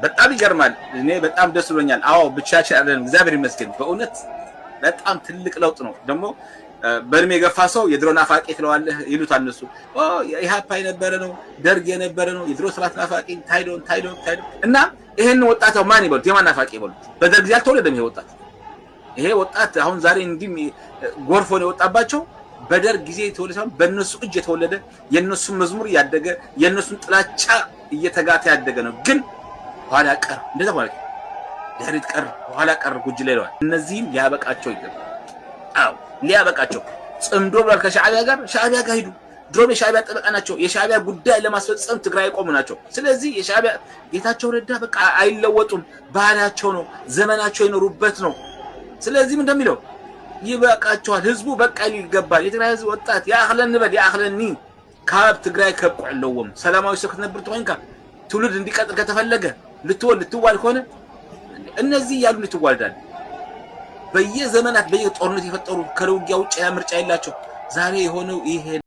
በጣም ይገርማል። እኔ በጣም ደስ ብሎኛል። አዎ ብቻችን አይደለም፣ እግዚአብሔር ይመስገን። በእውነት በጣም ትልቅ ለውጥ ነው። ደግሞ በእድሜ የገፋ ሰው የድሮ ናፋቂ ትለዋለህ ይሉታል እነሱ። ኢህአፓ የነበረ ነው፣ ደርግ የነበረ ነው፣ የድሮ ስርዓት ናፋቂ ታይዶ ታይዶ ታይዶ። እና ይሄን ወጣት ማን ይበሉት? የማን ናፋቂ ይበሉት? በደርግ ጊዜ አልተወለደም ይሄ ወጣት። ይሄ ወጣት አሁን ዛሬ እንዲህ ጎርፎ ነው የወጣባቸው። በደርግ ጊዜ የተወለደ ሳይሆን በእነሱ እጅ የተወለደ፣ የእነሱን መዝሙር እያደገ፣ የእነሱን ጥላቻ እየተጋተ ያደገ ነው። ግን ኋላ ቀር እንደዛ ማለት ድሕሪት ቀር፣ ኋላ ቀር ጉጅሌ ይለዋል። እነዚህም ሊያበቃቸው ይገባል። አዎ ሊያበቃቸው። ጽምዶ ብሏል ከሻዕቢያ ጋር፣ ሻዕቢያ ጋር ሂዱ። ድሮም የሻዕቢያ ጠበቃ ናቸው። የሻዕቢያ ጉዳይ ለማስፈጸም ትግራይ የቆሙ ናቸው። ስለዚህ የሻዕቢያ ጌታቸው ረዳ በቃ አይለወጡም። ባህላቸው ነው፣ ዘመናቸው የኖሩበት ነው። ስለዚህም እንደሚለው ይበቃቸዋል። ህዝቡ በቃ ይገባል። የትግራይ ህዝብ ወጣት ይኣኽለኒ በል፣ ይኣኽለኒ፣ ካብ ትግራይ ከብቅዕ ኣለዎም። ሰላማዊ ሰብ ክትነብር ተኮይንካ፣ ትውልድ እንዲቀጥል ከተፈለገ፣ ልትወልድ ልትዋል ከሆነ እነዚህ እያሉ ልትዋልዳል። በየዘመናት በየጦርነት የፈጠሩ ከውጊያ ውጭ ምርጫ የላቸው። ዛሬ የሆነው ይሄ።